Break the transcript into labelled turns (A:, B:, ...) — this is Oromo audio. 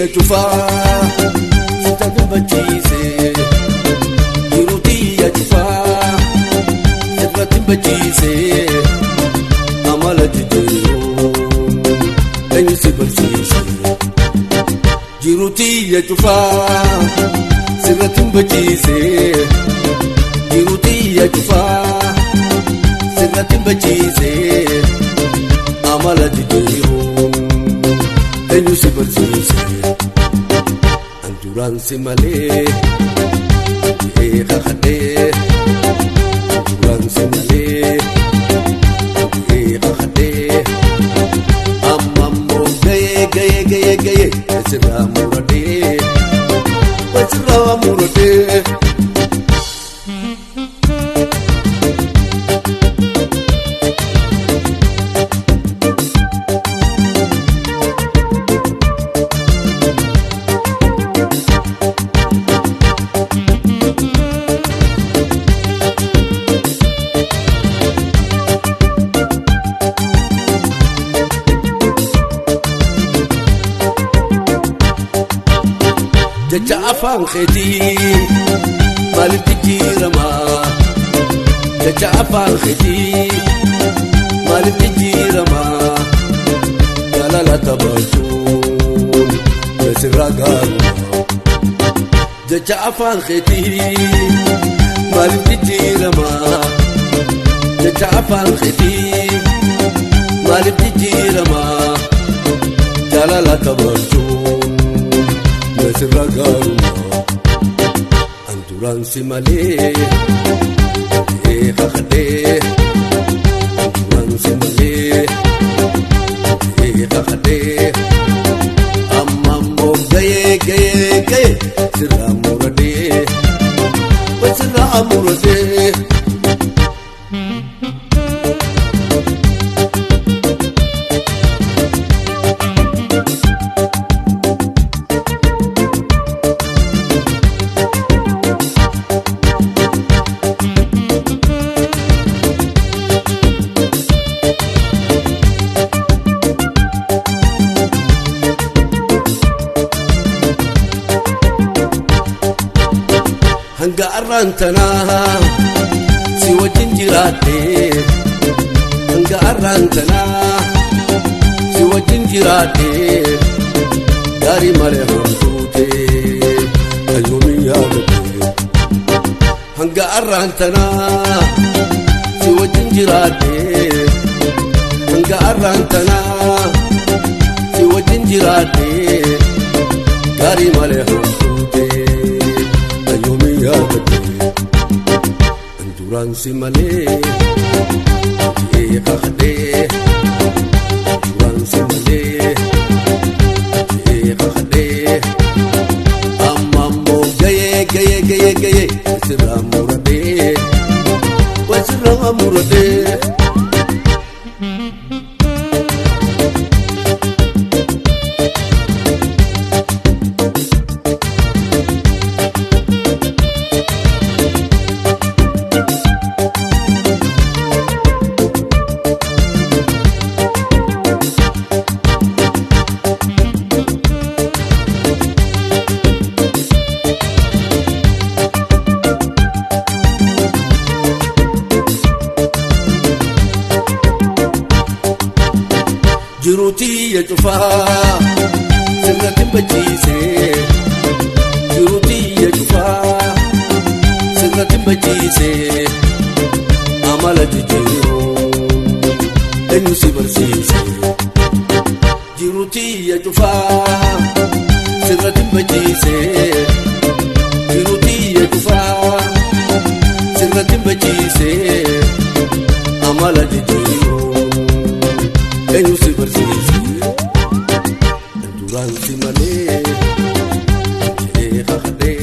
A: Jiruutii cufaa sita gammachiise jiruutii cufaa sirratti gammachiise amala jijjiiruu eenyu si barsiise jiruutii cufaa sirratti gammachiise jiruutii cufaa sirratti gammachiise amala jijjiiruu. Eenyu si barsiise anjuraan si malee kakadhee anjuraan si malee kakadhee amma immoo gahee gahee gahee gahee asirraa muradhee asirraa muradhee. Jecha afaan keetii maaliif jijjiirama? Jecha afaan keetii maaliif jijjiirama? Jaalala taphachuun sirraa gaaruma. Jecha afaan keetii maaliif jijjiirama? Jecha afaan keetii maaliif jijjiirama? Jaalala taphachuun. Sirra gaaruma anjuraan si malee kakadhee anjuraan si malee kakadhee amma immoo gahee gahee gahee sirraa muradhee sirraa muradhee. Hanga arraan tanaa si wajjin jiraadhee hanga arraan tanaa si wajjin jiraadhee gaarii malee hamtuutee ayyoomiin yaadadhee hanga arraan tanaa si wajjin jiraadhee hanga arraan tanaa si wajjin jiraadhee gaarii malee hamtuutee. Anjuraan si malee kakadhee anjuraan si malee kakadhee amma immoo gahee gahee gahee gahee sirraa muradhee sirraa muradhee. Jiruutii cufaa sirratti gammachiise jiruutii cufaa sirratti gammachiise amala jijjiiruu eenyu si barsiise jiruutii cufaa sirratti gammachiise jiruutii cufaa sirratti gammachiise amala jijjiiruu. Eenyu si barsiise anjuraan si malee kakadhee.